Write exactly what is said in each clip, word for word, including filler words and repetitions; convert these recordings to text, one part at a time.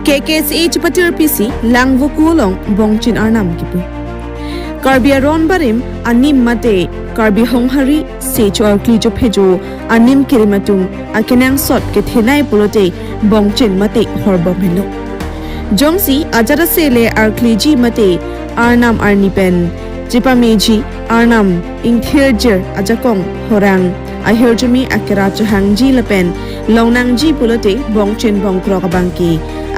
K K C A chepatir P C Langvoku along bongchin arnam kipu. Karbi aron barim anim mate Karbi honghari se cho-arkli chophejo anim kerim atum akenangsot kethenei pulote bongchin mate horbom henlo. Jongsi ajat ase le arkliji mate arnam arni pen chepameji arnam ingthirjir ajakong horang ahirjume akera chohangji lapen longnangji pulote bongchin bongkrok abangke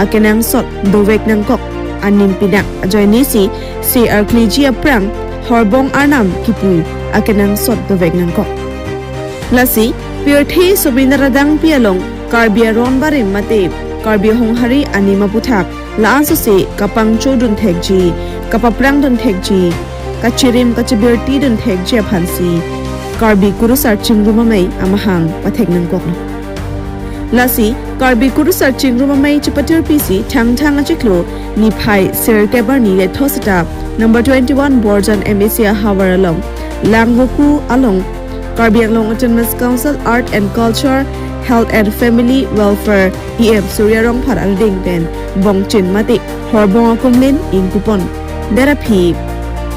akenangsot dovek nangkok anim pinak ajoinesi se arkliji aphrang horbong arnam kipu akenangsot dovek nangkok. Lasi pirthe sobinar adangpi along Karbi aron barim mate Karbi honghari anim aputhak la-an sose kapangchodun thekji, kapaprangdun thekji, kachirim kachibirtidun thekji aphansi Karbi Kurusar Chingrum Amei amahang pathek nangkoklo. Lasi Karbi Kurusar Chingrum Amei chepatir P C Thangthang achiklo niphai sirkep arni letho seta number twenty-one Borjan M A C ahavar along Langvoku along Karbi Anglong Autonomous Council Art and Culture, Health and Family Welfare E M Surya Rongphar angdeng pen bongchin mate horbong akumlin ingkupon. Dera phi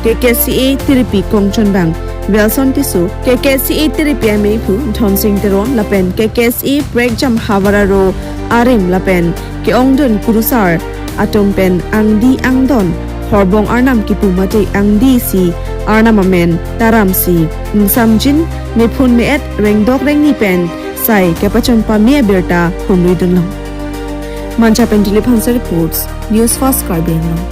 K K C A tiripi kongchonbang Wilson Tisso, K K C A tiripi ameiphu Dhonsing Teron lapen K K C A prekjam havar aro arim lapen ke-ongdun kurusar atum pen angdi angdon horbong arnam kipu mate angdi si arnam amen taram si ingsamjin mephun me-et rengdok rengni pen sai kepachon pame abirta humridunlong. Mancha pen Dilip Hanse reports, News Fast Karbi Anglong.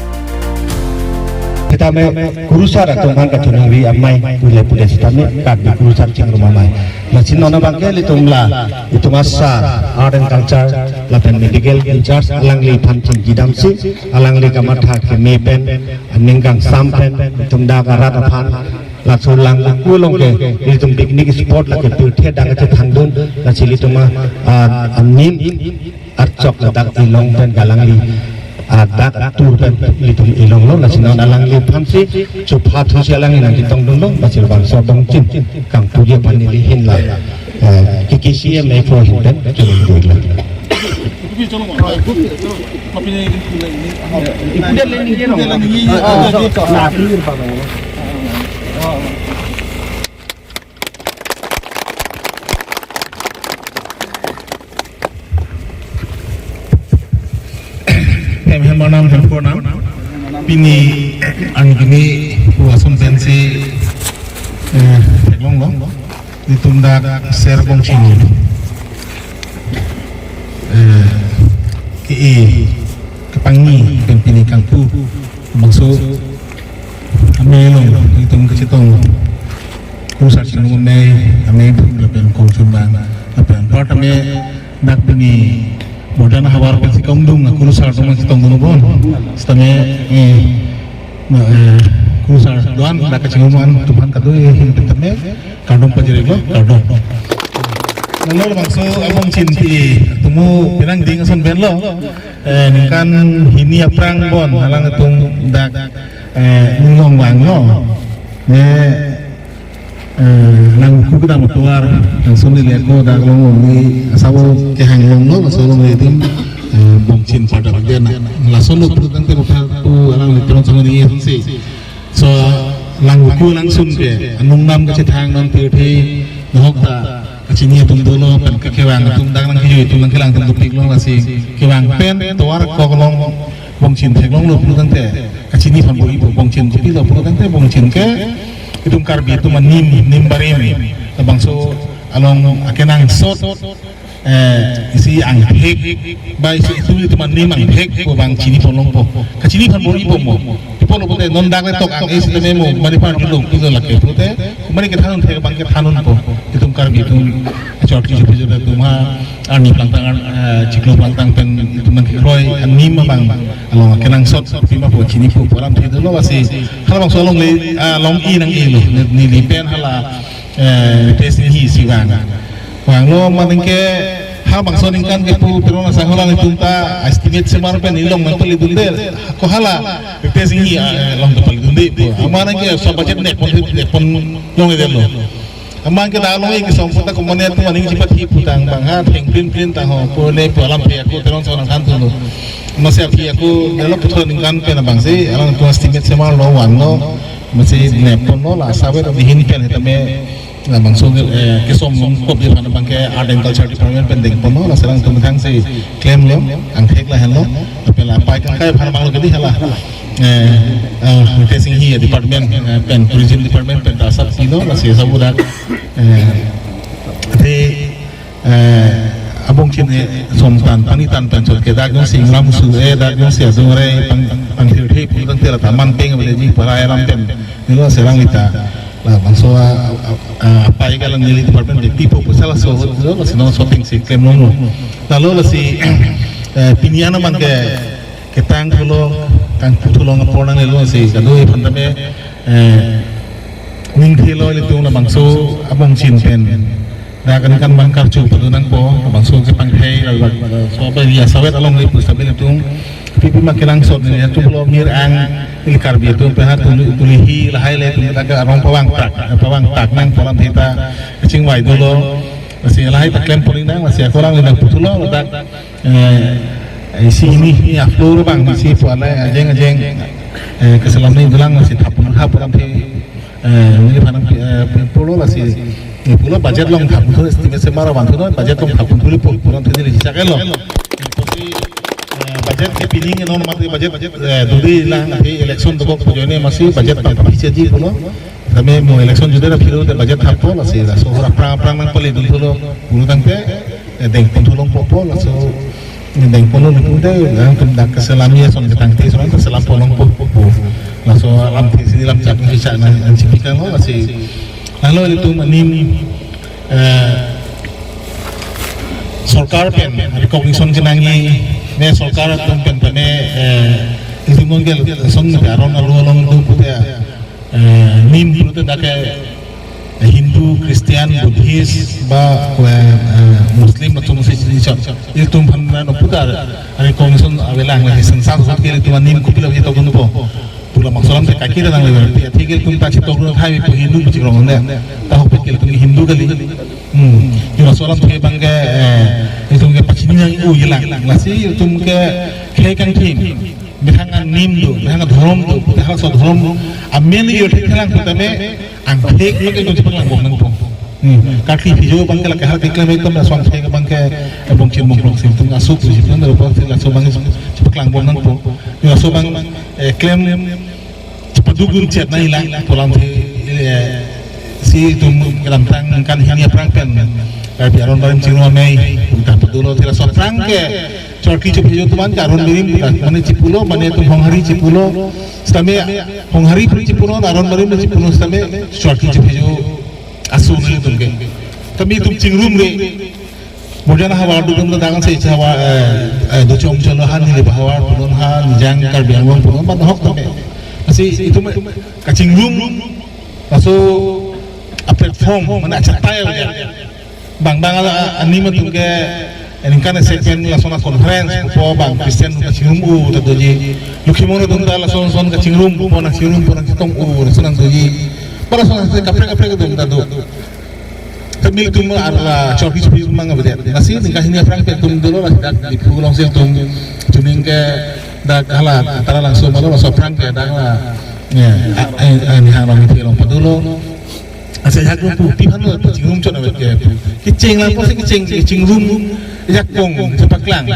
Sitame kurusar atum aphan kachonari amei pule pule sitame Karbi Kurusar Chingrum Amei. Lasi non abangke ilitum la, ilitum asa Art and Culture lapen Medical in-charge alangliphan chingkidamsi alangli kamatha keme pen aning kangsam pen ilitum dak arat aphan laso Langvoku along ke ilitum picnic spot lake pirthe dak kachethangdun, lasi ilitum a, a, anim archok ladak ilong pen ke alangli, a, dak atur pen ilitum ilonglo, lasi non alangliphansi chopha thusi alangli nangchetongdunlo, lasi labangso bongchin kangpuji aphan neli ahin la, eh, K K C A M F O ahin pen chelongdunlo. Hem hem arnam hem phonam. Pini angkini puason pensi, eh, theklonglo. Ilitum dak ser bongchin, eh, ke-e kepangni pen pini kangpu bangso amei along ilitum kachetong Kurusar Chingrum Amei, ameiphu lapen kongchonbang lapen apar tame dak pini Borjan ahavar pensi kongdung akurusar atum chetongdun bon. Sitame, eh, na, eh, kurusar do-an dak kachingrum an atum aphan kado-an ahin pen tame kardom pajirlo, kardom. Lalu labangso abongchin ti tumu penang ding ason penlo. Eh, ningkan hini aphrang bon alangtum dak, eh, ninglong vanglo. Ne, eh, Langvoku kedam atovar langsung neli ako dak longle asabo kehang longlo, laso longle adim, eh, bongchin pada dia na. Lason lo putang te buka tu alangli Teron sangni ason si. So Langvoku langsung ke anung nam kachethang non pirthe nohok ta kachini atum dolo pen ke kevang atum dak nangkejui atum nangkelang atum dopiklo, lasi kevang pen tovar kok along bongchin theklonglo putang te kachini aphan bor-ipo, bongchin kopilo putang te bongchin ke ilitum Karbi atum anim, nim barim, labangso along akenangsot, eh, isi angthek, ba isi itu itu manim angthek pu abang chiniponlongpo. Kachini aphan bor-ipo mo. Ipo lo pute non dak le tok ang isi tame mo, mani aphan julong pujo lake pute, mani kethanun thek abang kethanunpo. Ilitum Karbi atum, achor ki jupi juda atum ha, arni plangtang, ar-, eh, chiklo plangtang pen ilitum nangkekroi anim abang along akenangsot pima po chinipo pu alam thedolo, lasi halabangso alongle, ah, long-i nang-elo, neli pen hala, eh, Ritesh Enghi si vang. Vanglo mane ke halabangso ningkan ke pu Teron asangho alanglitum ta estimate semar pen ilong nangpalidunde. Ko hala Ritesh Enghi, ah, eh, long ta palidunde pu. Amat nang ke sa budget nepon, nepon longledetlo. Amat ke dak along-i kesong pu ta komane atum aning chepathi putang bang ha thengprinprin ta ho pu ne pu alam phe ako Teron ason nangthanthunlo. Masi aphi ako develop puthot ningkan pen abangsi, alang tua estimate semar lo wan lo, masi nep pon lo la sabe ta dihin pen hetame, labangso, eh, kesom kop di aphan abangke Art and Culture Department pen deng pon lo, la selang tum thang si klem lo, angthek lahenlo, tapi la pai kangkai aphan abang lo kedi hala. Eh, eh, Ritesh Enghi department, eh, pen tourism department pen ta asap pilo, la si sabu dak, eh, te eh, abong chin, eh, som tan, pani tan pen chot ke dak jongsi ingram su, eh, dak jongsi adung rai pang, pangthir thei pu tangte la ta man peng aveji para eram pen. Nilo selang ita, labangso a, a, a, pai kalang neli department de pipo pu sala so, so, la si non shopping si klem long lo. Lalo la si, eh, pini ana abangke ketang thulo, kangpu thulo apor nanglelo si kadokave aphan tame, eh, ning thelo ilitum labangso abong chin pen. Dak aningkan abang karcho padu nangpo, labangso kepangthei, labangso abang ya sawet along le pusta bil ilitum. Pipi ma kenangsot ne, ilitum lo mir ang ili Karbi atum pen ha tuli, tuli hi lahai le ilitum dak arong pavang tak, pavang tak nangpo alam theta kachingvai dolo. Lasi lahai ta klem pon nang, lasi ako lang le nangpu thulo, ladak, eh, isi hini, hini aflo abang, isi pu alai ajeng, ajeng, eh, keselam ni dolang, lasi thap, thap alam the, eh, neliphan, eh, pulo lasi, eh, pulo budget along thap, thu estimate semar van thu, budget along thap, thu lipo, pulo thu neli chak lo. Lasi, eh, budget ke pining non mati budget, eh, dodi lang, nanti election dokok pu ajoine masi budget pangphi chaji pulo. Tame mo election judera phiro te budget thappo lasi laso hor aphrang aphrang nangpali dun thulo pulo tangte, eh, deng pon thu longpo po laso, eh, deng pon longpo te, nangtum dak keselam ya son ketang te son keselam pon longpo po. Laso lam te sini lam chak si chak nang, nang chipi kanglo lasi. Lalo ilitum anim, eh, sorkar pen recognition kenangji, ne sorkar atum pen tame, eh, ilitum nonke son aron alu along do pute, eh, nim pute dak ke, eh, Hindu, Christian, Buddhist, ba, eh, eh, Muslim atum si chini chot. Ilitum aphan non putar recognition avelang lagi, census ahut ke ilitum anim kopilo avi to gunpo. Pu labangso alam te kaki ta nang lever. Athe ke ilitum ta chitok lo thai pu Hindu pu chikrong ne. Ta ahok ke ilitum Hindu kali. Hmm. Yo laso alam te abangke, eh, ilitum ke pachini nang u yelang. Lasi ilitum ke khei kangthim. Methang anim do, methang adhorom do, pute halaso adhorom amen yo thek thelang pu tame, angthek abangke ilitum chepaklang bom nangpo. Hmm. Karkli phijo abangke la kahar keklem itum laso angthek abangke, eh, bongchin bongkrok si ilitum asuk si ilitum laso abang chepaklang bom nangpo. Yo laso abang, eh, klem chepaduk dun chet nangjilang pu alam the, eh, si ilitum kedamtang ningkan hini aphrang pen Karbi aron barim chingrum amei, pu ta padu lo, athe laso aphrang ke chorkli chephejo atum an ke aron barim, mane chipulo, mane atum honghari chipulo, sitame honghari puri chipulo, aron barim chipulo, sitame chorkli chephejo asu nelitum ke. Tame itum chingrumre. Borjan havar dodun ta dang se havar, eh, eh, do chom cholo han ni le havar punon ha, Nijang Karbi Anglong punon, ban ahok tame. Lasi itum kachingrum, laso a platform, mane achatai ya. Bang bang ala anim atum ke, eh, ningkan isi pen laso na conference, po bang Christian atum kachingrum u ta doji. Lokhimon atum ta lason son kachingrum, po nangchingrum, po nangchetong u, lason nang doji. Para son kaprek kaprek atum ta do. Tame ilitum arla chorkli chephejo mang avedet. Lasi ningkan hini aphrang pen ilitum dolo, lasi dak Diphu along si ilitum chuning ke dak hala Taralangso ma lo, laso aphrang ke dak la, ya, a, a, a, ni hang long ithi long padulo. Asa jak rum pu pi aphan lo chingrum chot avet ke. Kecheng lang pusi kecheng, kechingrum jakong chepaklang.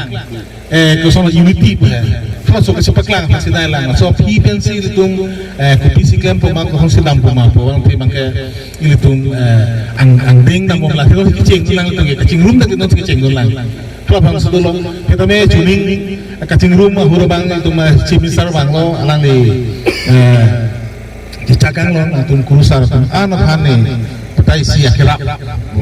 Eh, koson unity pu he. Halaso kechepaklang aphan si nanglang. So aphi pensi ilitum, eh, kopisi klempo ma, koson si dampo ma pu abang te abangke ilitum, eh, ang, angdeng dambom la. Helo kecheng lang ilitum ke, kachingrum ta non kecheng lang. Helo aphan si dolo. Hetame chuning, eh, kachingrum ahut abang ilitum, eh, Chief Minister abang lo, alangli, eh, chechakang lo, atum kurusar atum an aphan ne patai si akerap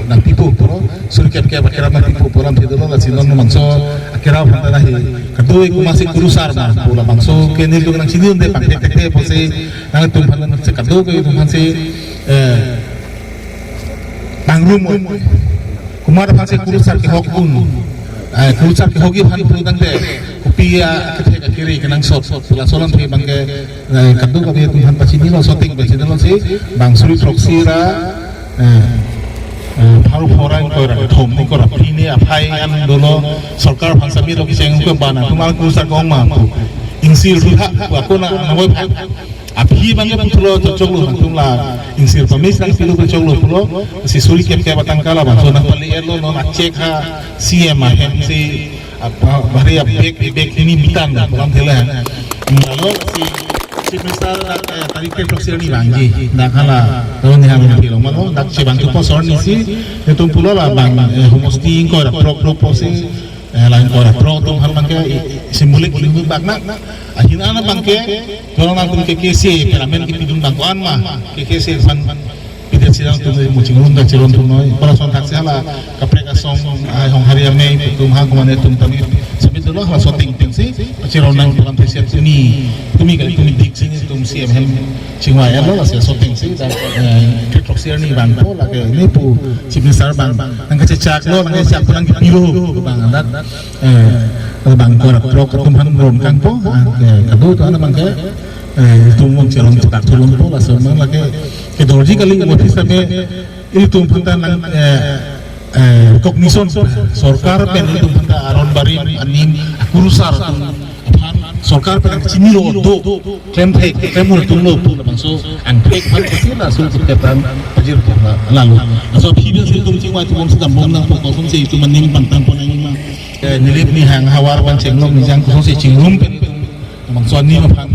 nangpipo pu, suri kep kep akerap nangpipo pu alam thedolo, lasi non mangso akerap aphan ta nahi kadoi komatsi kurusar ma pu labangso ke nelitum nangchini unde pangthek thek the pusi nangtum aphan si kadokave atum aphan si, eh, pangrum. Komat aphan si kurusar kehok un. Eh, kurusar kehokji aphan pu tangte kopi akethe akeri kenangsot. Laso alam the abangke, eh, kadokave atum aphan pachinilo, soting pachinilo si bang suri throksi ra, eh, Eh, pharo phora ingkoi ra kethom ingkoi ra phli ne aphai an dolo, sorkar aphan sami lo kecheng ko bana tumar kurusar kong ma pu. Ingsir thu ha pu ako na na wai phan. Aphi bang ke puthlo choklo tum la ingsir pamis nangpilo choklo pulo. Si suri kep kep atangka labangso nangpali-etlo, non achek ha C M ahem si apa, bahari a bag, bag ini bitan dah, pulang thela. Lalu si, si Mister, eh, tarik ke proxy ni bangji, dak hala, lalu ni hala ni lo, malo, dak si bang tu posor ni si, netum pulo la bang, eh, homosti ingkoi ra prok prok proxy, eh, la ingkoi ra prok tum han bang ke, i-, i-, simbolik ni bang na, ahin ana bang ke, dorong nangtum ke K K C, peramen ke pidun bang ko an ma, K K C san, pidet sidang tum mo chingrum dak chiron tum noi. Para son thak si hala kaprek asong ai hong hari amei tum ha kumane tum tami sabit dolo hala so ting ting si chiron nang tum tesi tumi tumi kali tumi dik si tum si hem chingwa ya lo si so ting si dak, eh, trok sir ni bang po lake ni pu chief minister bang nang kachechak lo nang kachechak nang pilo bang dak, eh, bang kor prok tum han ron kang po, ah, eh, kadu to ana bang ke, eh, tum mong chiron chetak tulung po laso mang lake kedorji kali office tame ilitum aphanta nang, eh, eh, recognition sorkar pen ilitum aphanta aron barim anim akurusar atum aphan sorkar pen chinilo do klem thek klem ul tum lo pu labangso angthek aphan kesi laso ketan pajir lalu. Laso aphi pen si tum chingwa tum sedam bom nang po kosonsi tum anim pantang pon nang ma. Eh, nilip nihang havar pen chenglong nijang kosonsi chingrum pen tum labangso anim aphan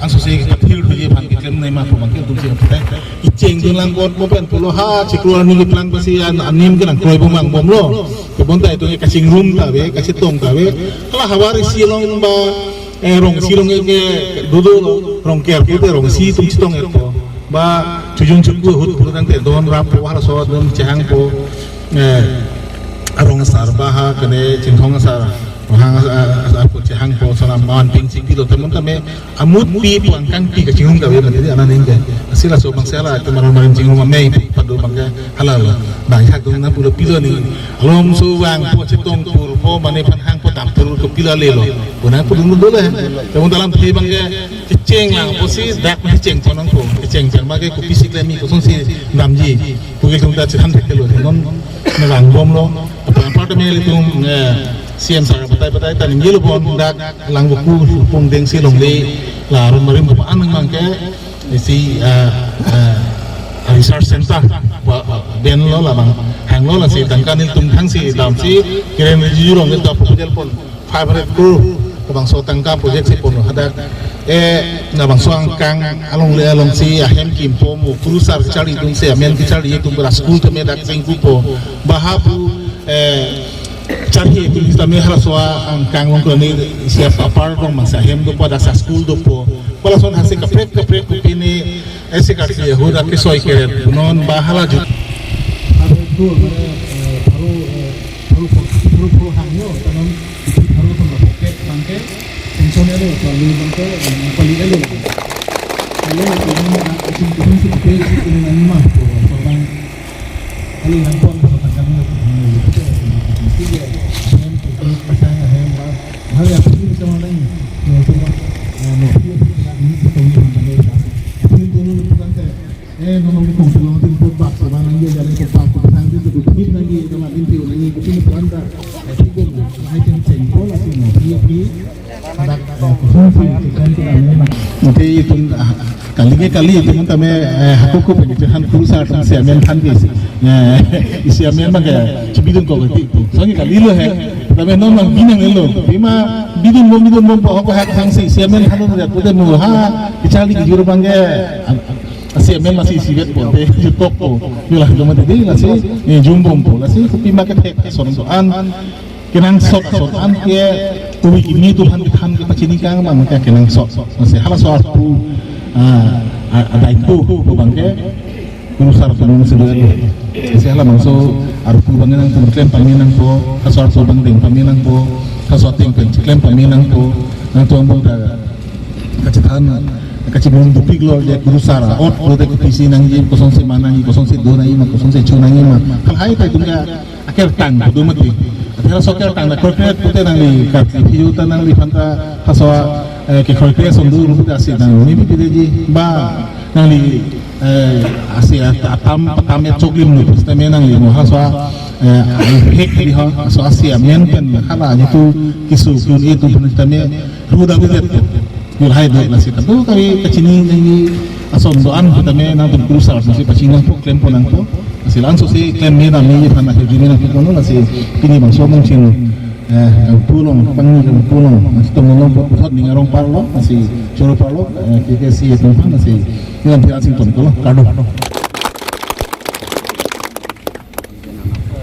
anso si kathir thuji aphan keklem nai ma pu bang ke tum si apte. Icheng dun lang kon po pen pulo ha chiklo ani keplang pasi an anim ke nang kroi bom ang bomlo. Kebon ta itum kachingrum ta ve, kachetong ta ve. Hala havar isi along ba, eh, rong isi along ke dudu lo, rong ker pute rong isi tum chetong et po. Ba chujun chuku ahut putang te don rap po halaso don chehang po. Eh, arong asar ba ha kene chinthong asar. Hang asar, asar po chehang po sana man ping sing pilo temun tame amut pi puang kang pi kachingrum kave mati ana ning ke. Asila so bang sela te maron maron chingrum amei padu bang ke halal. Bang hak dong na pulo pilo ni. Alom so bang po chetong pur po mane phan hang po tam pur ko pilo lelo. Bona pudun dolo he. Temun dalam the bang ke kecheng lang po si dak kecheng ponang po. Kecheng chang ma ke kopi si klemi kosonsi damji. Pukil tum ta chitham thek lo non na lang bom lo. Apa apa tame ilitum, eh, C M sir batai batai ta ning yelo bon dak lang buku pung deng si longle la rum marim ko an mang ke isi, eh, eh, research center ba, ba, ben lo labang hang lo lasi tangka nelitum thang si dam si Kiren Rijiju along ta proposal pon five hundred crore labangso tangka project si pon hadak, eh, labangso angkang alongle along si ahem kimpo mo kurusar kecharli dun si amen kecharli dun pura school tame dak singku po baha pu, eh, charhi tum sitame halaso angkang long kroni siap apar dong masa hem dopo dak sa school dopo. Pala son hasi kaprek kaprek pini esi kaksi Yahuda ke soi keret punon bahala ju. Pharo, eh, pharo, eh, pharo, pharo, pharo hangyo, tanon isi pharo sama pocket bangke, pension elo, palu bangke, eh, pali elo. Elo, tanon, ah, isin, isin, isin, isin, isin, isin, isin, isin, isin, Kali nangpon sa tangkan mo. Sige, ahem, tutu, kasang, ahem, ba. Hari apa sih kita mana ini? Mo, mo, mo, mo, ini kita ini mana ini? Ini dulu bukan saya. Eh, nomor itu, kalau nanti buat bak, sama nanti jadi buat bak, kita nanti itu, kita nanti, kita nanti, kita nanti, kita nanti, kita nanti, kita nanti, kita nanti, kita nanti, Nanti itum, ah, kali ke kali itum tame, eh, hako ko pen itum han kurusar atum si amen than ke si. Eh, isi amen bang ke, chibidun ko ke ti. Songi kali lo he. Tame non bang binang lo. Bima bidun bom bidun bom po hako hak sang si, si amen than lo ya pute mo ha. Kecharli kejur bang ke, ah, si amen masih si vet po, te jutok po. Yolah joma te de lasi, eh, jumbom po. Lasi kopi ma kethek son to an. Kenangsot, sot an ke tuwi kimi Tuhan kethan kepachini kang bang ke kenangsot. Masi halaso arpu, ah, ah, adai tu, tu bang ke kurusar tu bang si dua. Si halabangso arpu bang nangtum klem pame nangpo, halaso arpu bang deng pame nangpo, halaso ateng pen klem pame nangpo, nangtum bang ta kachethan, kachibom dupik lo je kurusar, ot lo de kopisi nangji, kosonsi ma nangji, kosonsi do nangji ma, kosonsi chu nangji ma. Halahai ta itum ke akertang do mati. Athera so kertang na korte pute nangli karti phiu ta nangli phanta halaso, eh, ke korte sondu rupu ta si nang ni pide ji ba nangli Eh, asi at-, atam, atam ya choklim nu, sitame nangli mo ha so, eh, hek di ho, so asi amen pen, hala nitu kisu kun itu pen sitame ruda budet. Yul hai dok lasi tadu kami kachini nangli ason do-an sitame nangtum kurusar, lasi pachini nangpo, klempo nangpo. Lasi la-an so si klem me dam me aphan akhir jini nangpo kono, lasi pini bangso mungkin, eh, pulong, pangni pulong, lasi tum nangpo puthot ning arong parlo, lasi choro parlo, eh, K K C A atum aphan, lasi Ngan phi asing pon kolo, kardom.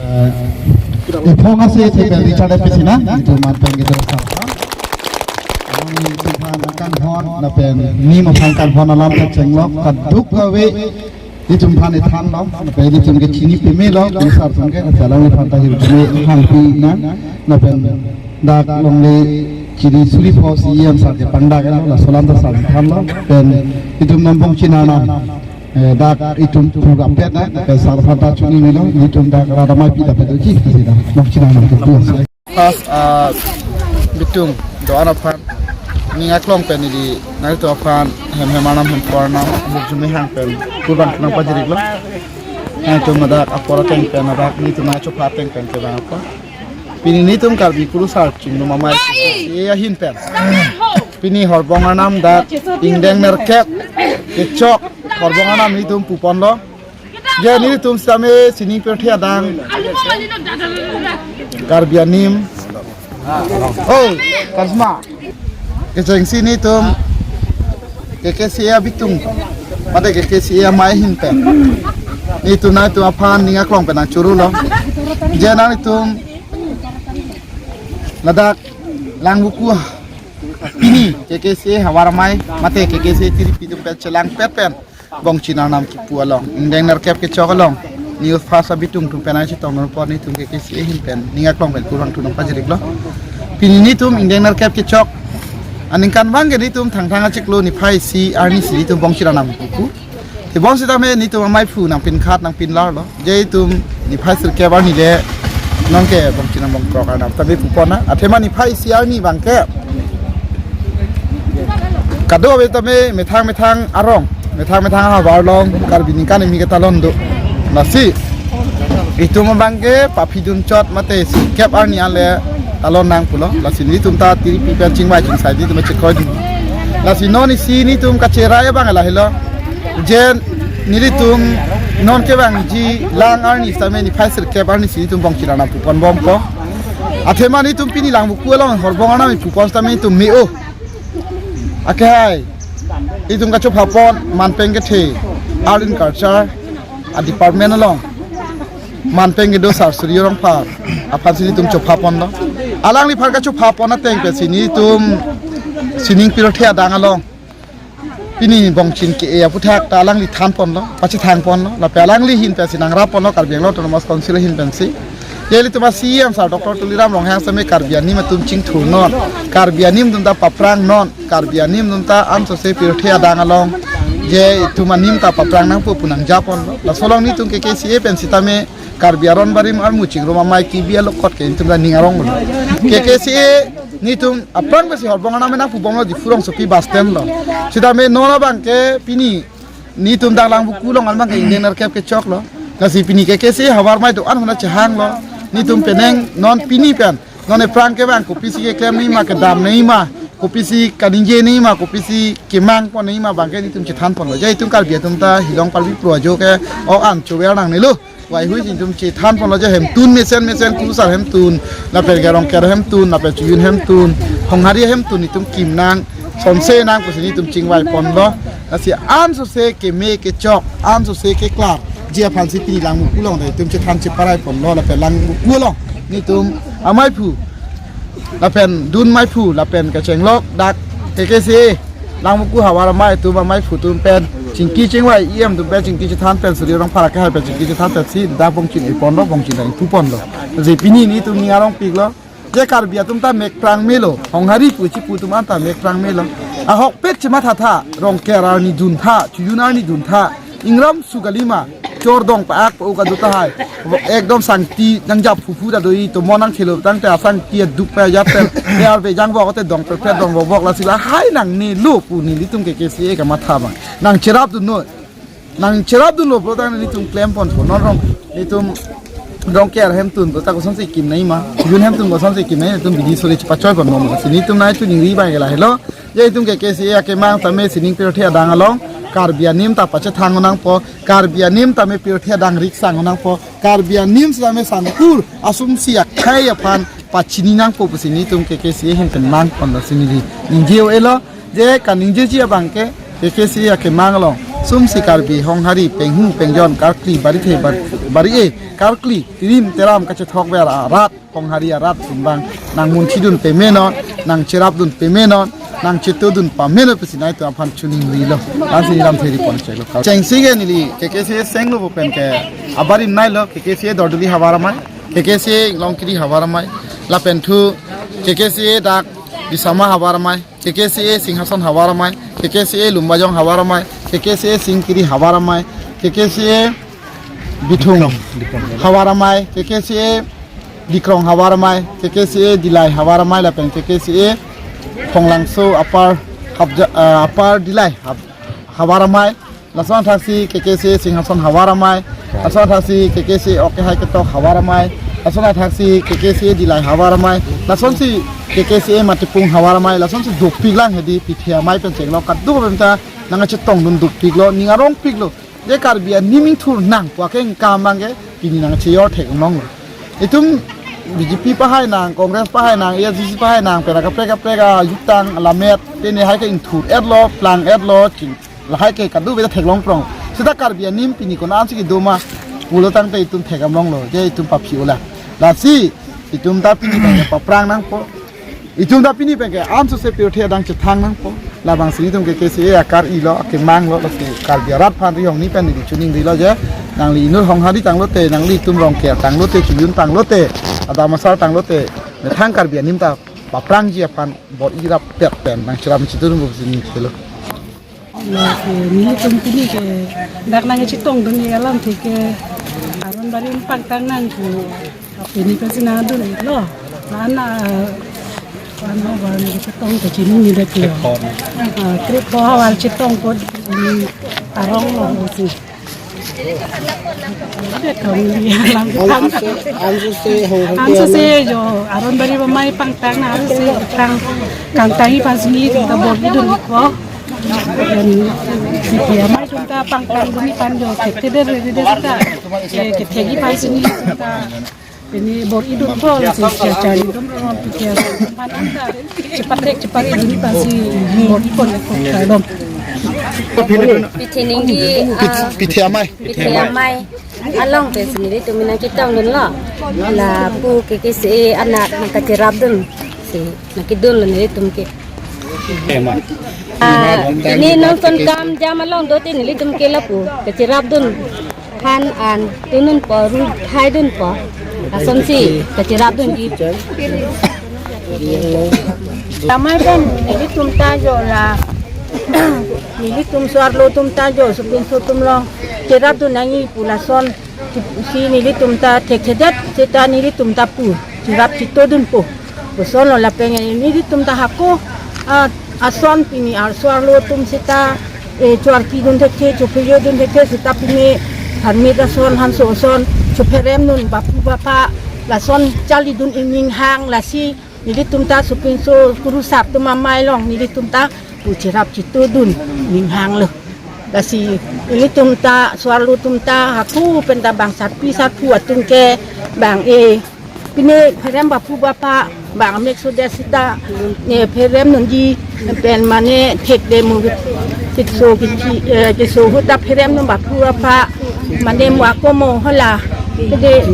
Eh, iphong ase the bel Richard F P Sina, itu mantan gitu sa. Kami itu kan akan hon, lapen ni mau kan hon alam kachenglok, kaduk gawe, itum aphan ithan lo, lapen itum ke chini peme lo, besar atum ke, jalan iphan tahir peme hangpi nang, lapen dak longle chini suri pho si yang sa ke pangdak lo, laso alam ta sa than lo, lapen itum non Bongchin Arnam. Eh, dak itum pu gapet na, eh, sar aphan ta chuni milo, itum dak rada mai pi dapet uji, sida, Bongchin Arnam ke tu. First, ah, bitung do-an aphan, ning aklong pen di, nangtum aphan, hem hem arnam hem por arnam, hem jumi hang pen, kurang kenang pajiriklo. Nangtum dak apor ateng pen, dak nitum nangchopha ateng pen, kevang apor. Pini nitum Karbi kurusar chingrum amei, eh, ahin pen. Pini Horbong Arnam dak ingdeng nerkep kechok Horbong Arnam nitum pupon lo. Je nitum sitame sining pirthe adang Karbi anim. Oh, karisma. Kechengsi nitum K K C A abitung, mate K K C A amei ahin pen, nitum nangtum aphan ning aklong pen nangchoro lo. Je nangtum ladak Langvoku pini K K C A havar amei, mate K K C A tiripi atum pen chelangpet pen Bongchin Arnam kipu along, ingdeng nerkep kechok along, News First abitung atum pen nangchetong non apor nitum K K C A ahin pen ning aklong pen kurang tunong pajiriklo. Pini nitum ingdeng nerkep kechok aningkanvang ke nitum Thangthang achiklo niphai isi arni si nitum Bongchin Arnam kipu. Thibon sitame nitum ameiphu nangpinkhat nangpinlar lo. Je itum niphai sirkep arni le nonke Bongchin Arnam Bongkrok Arnam tame pupon na. Athema niphai isi arni abangke kado-kave tame methang methang arong, methang methang ahavar along Karbi ningkan kimi ketalon do. Lasi itum abangke paphidun chot mate sirkep arni ale talon nang pulo. Lasi nitum ta tiripi pen chingvai chingsai nitum chekoi dun. Lasi non isi nitum kacherai abang lahelo. Je nelitum non kevangji lang arni sitame niphai sirkep arni si nitum Bongchin Arnam pupon bompo. Athema nitum pini Langvoku along Horbong Arnam pupon sitame nitum me-o. Akehai itum kachopha pon manpeng kethe Art and Culture a department along manpeng kedo sar Suri Rongphar aphan si nitum chopha ponlo. Alangliphan kachopha pon ateng pen si nitum sining pirthe adang along pini Bongchin ke-e aputhak ta alangli than ponlo, pachethang ponlo, lapen alangli ahin pen si nangrap ponlo, Karbi Anglong Autonomous Council ahin pen si. Je ilitum a C E M sar Doctor Tuliram Ronghang sitame Karbi anim atum chingthur non, Karbi anim atum ta paprang non, Karbi anim atum ta ansose pirthe adang along je itum anim ta paprang nangpo pu nangja ponlo. Laso along nitum K K C A pen sitame Karbi aron barim armu chingrum amei kibi alokot ke itum ta ning arong lo. K K C A nitum aphrang pensi Horbong Arnam nangpu bomlo, Diphu rongsopi bus stand lo. Sitame non abangke pini nitum dak Langvoku along abangke ingdeng nerkep kechok lo. Lasi pini K K C A havar amei do-an hona chehang lo. Nitum penang non pini pen non ephrang kevang kopisi keklem nangji ma, kedam nangji ma, kopisi kaningje nangji ma, kopisi kemang pon nangji ma abangke nitum chethan ponlo. Je itum Karbi atum ta hilong parbi pro ajo ke o an chover nangnelo. Vaihui si itum chethan ponlo je hemtun mesen mesen, kurusar hemtun, lapen ke Rongker hemtun, lapen Chojun hemtun, Honghari hemtun itum kim nang, sonse nang pusi nitum chingvai ponlo. Lasi ansose keme kechok, ansose keklar ji aphan si pini Langvoku along ta itum chethan cheparai ponlo, lapen Langvoku along nitum ameiphu lapen dun meiphu lapen kachenglok dak K K C A Langvoku havar amei atum ameiphu atum pen chingki chingvai, E M atum pen chingki chethan pen, Suri Rongphar akehai pen chingki chethan pen si dak Bongchin e ponlo, Bongchin ta ingpu ponlo. Je pini nitum ning arongpiklo. Je Karbi atum ta mekprang melo, Honghari pu chipu atum anta mekprang melo. Ahokpet chemathatha, Rongker arni duntha, Chojun arni duntha, ingram su kalima, chor dong pa-ak pa-u kado tahai. Ekdom sangti nangjap phuphu ta do-i, tomon nangthelo tangte asangti aduk pa ajat pen, te arve jangvok te dong pepet dong vokvok, lasi lahai nangnelo pu nelitum K K C A kamatha abang nangcherapdun noi. nangcherapdunlo pulo tangte nelitum klemponpo. Non rong, nelitum Rongker ahemtun pulo ta kosonsi kimnei ma, jun ahemtun kosonsi kimnei, nelitum bidi sore chepachoi ponbom. Si nelitum nai choningri abang ke lahelo. Je itum K K C A akemang tame sining pirthe adang along Karbi anim ta pachethang nangpo, Karbi anim tame pirthe adang riksang nangpo, Karbi anim tame sangkur asumsi akhei aphan pachini nangpo pusi nelitum K K C A ahin pen nangpon, lasi neli ningje-o-elo. Je kaningjeji abang ke K K C A akemang along sumsi Karbi honghari penghu pengjon karkli barithe bar-, bari-e karkli tirim teram kachethok ver arat, honghari arat atum abang nangmunthidun pemenon, nangcherapdun pemenon, nangchetodun pamenon pusi nelitum aphan choningrilo. Lasi neli lamthe ri pon chelo. Chengsi ke neli K K C A senglo pu pen ke abarim neilo. K K C A Dorduli havar amei, K K C A Longkiri havar amei, lapen thu K K C A dak Bisama havar amei, K K C A Singhason havar amei, K K C A Lumbajong havar amei, K K C A Singkiri havar amei, K K C A Bithung havar amei, K K C A Dikrong havar amei, K K C A Dillai havar amei, lapen K K C A Phonglangso Upper Habja-, eh, Upper Dillai hab-, havar amei, lason athaksi K K C A Singhason havar amei, lason athaksi K K C A Ok Kehai Ketok havar amei, lason athaksi K K C A Dillai havar amei, lasonsi K K C A Matipung havar amei, lasonsi dopiklang hedi, pithe amei pen chenglo, kadokave ta nangkachetongdun dopiklo, ning arongpiklo. Je Karbi anim ingthur nang pu akengkam abang ke pini nangchejor thek nanglo. Itum B J P pahai nang, Congress pahai nang, A I C C pahai nang, pera kaprek kaprek ajuktang alamet, pini hai ke ingthur-etlo, plang-etlo, ching lahai ke kadokave ta theklong prong. Seta Karbi anim pini konatsi kedo ma pulo tangte itum thekdam longlo, je itum paphi-ola. Lasi itum ta pini pen ke paprang nangpo. Itum ta pini pen ke ansose pirthe adang chethang nangpo. Labangsi itum K K C A akar-ilo, akemanglo, lasi Karbi arat aphan rihong ni pen neli choningrilo je, nangli inut honghari tanglote, nanglitum Rongker tanglote, chojun tanglote, adam asar tanglote, methang Karbi anim ta paprangji aphan bor-i rapet pen nangcherap chetodun pusi neli kelo. Lasi nelitum pini ke dak nangchetongdun alamthe ke Aronbari pangtang nang pu pini pensi nangdunlo. Nana wan no wan chetong ke chini ni dak lo. Ah, trip ko havar chetong ko ni arong lo si. Dak kami alam Ansose, ansose honghari ansose jo Aronbari amei pangtang nang ansose tang kangtangi pensi nelitum ta bor-idunpo. Lapen pithe amei atum ta pangtangdunji aphan jo kethedere dere ta, eh, kethekji aphansi nelitum ta pini bor-idunpo, lasi chachari dom rom pithe amei atum aphan ta chepatrek chepari dunji aphansi bor-iponpo ta dom. Pithe ningje, ah, Pithe amei. Pithe amei along pensi nelitum nangchetongdunlo. Lapu K K C A anat nangkacherapdun si nangkedunlo nelitum ke. Ema. Ah, pini nonson kam jam along dote nelitum ke lapu kacherapdun aphan an tununpo, ru thaidunpo. Lasonsi kacherapdunji. Amei pen nelitum ta jo la, nelitum so-arlo atum ta jo sopinso atum along cherapdun nangji pu lason si nelitum ta thekthedet seta nelitum ta pu cherap chetodunpo. Kosonlo lapen nelitum ta hako, ah, ason pini arso-arlo atum seta, eh, choarpidun thekthe, chopherjodun thekthe seta pini permit ason hanso ason chopheremdun baphu bapha, lason charlidun ingning hang, lasi nelitum ta sopinso kurusar atum amei along nelitum ta pu cherap chetodun ning hanglo. Lasi nelitum ta so-arlo atum ta hako pen ta bang sarpi sarpo atum ke bang, eh, pini pherem baphu bapha bang amek sodet seta, eh, pheremdunji pen mane thekde mo thekso kithi, eh, keso ahut ta pheremdun baphu bapha mane mo ako mo hala kede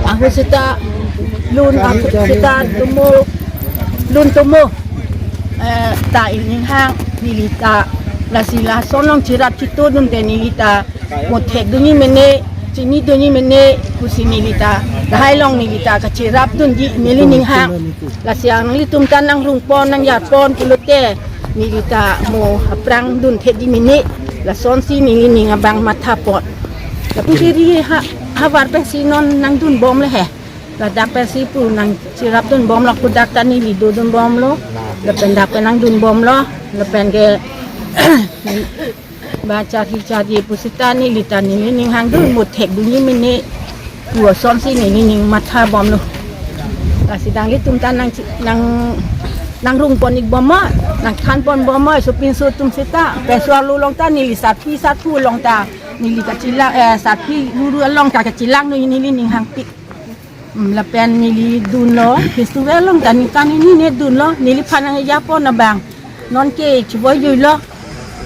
ahut seta lun ahut seta tomo lun tomo, eh, ta ingning hang neli ta lasi lason along cherap chetodun te neli ta mo thekdunji mene, chinidunji mene pusi neli ta lahai along neli ta kacherapdunji neli ning hang. Lasi nanglitum ta nangrungpon nangjapon pulote neli ta mo aphrangdun thekji mene, lasonsi neli ning abang mathapon. Lapu kiri ha, havar pensi non nangdunbomlo he. Ladak pensi pu nangcherapdunbomlo, pu dak ta neli dodunbomlo. Lapen dak pen nangdunbomlo. Lapen ke Ba charhi charje pusita neli ta neli ning hangdun mo thekdunji mene. Pu asonsi neli ning matha bomlo. Lasi nanglitum ta nang, nang, nangrung pon-ik bom ma, nangthan pon bom ma, sopinso atum seta. Penso arlo along ta neli sarpi sarpo along ta neli kachelang, eh, sarpi ruru along ta kachelang no neli ning hangpik. Hmm, lapen neli dunlo, festival along ta ningkan hini ne dunlo, neliphan nangja pon abang. Nonke chiboi juilo.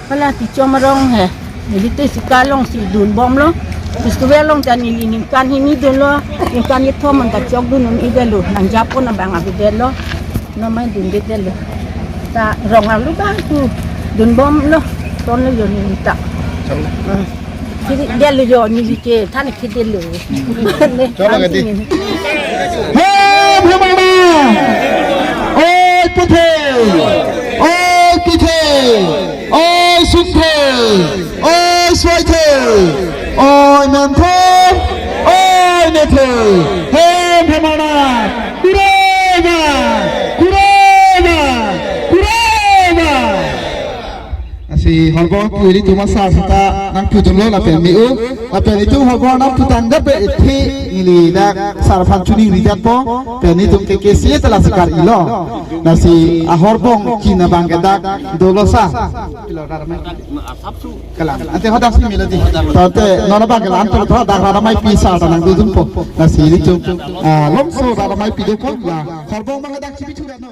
Hala tichom arong he. Neli te sika alongsi dun bomlo. Festival along ta neli ningkan hini dunlo. Ningkan kethom an ta chokdun un-edetlo. Nangja pon abang avedetlo. Nomai dunvedetlo. Ta rong arlo abang tu dun bomlo. Tonlo jo neli ta. Choklo. Ah. Khedetlo jo neli ke, than khedetlo. Choklo kati. Hem hemana. Oi puthe. Oi pithe. Oi sungthe. Oi soithe. Oi menthe. Oi nethe. Hem hemana. Kureva. Kureva. Kureva. Lasi horbong pu ilitum asar seta nangpudunlo lapen me-u. Lapen itum horbong nangputang dape ithi neli dak sar aphan choningri jatpo. Pen itum ke kesi telas kar ilo. Lasi ahorbong chin abang ke dak dolo sa. Kalang. Ante hadak si melodi. Tante non abang ke la-an tolo dak Radamai Pi sar ta nangdodunpo. Lasi ilitum, ah, longso Radamai Pi dopo. La horbong abang dak chibi chura no.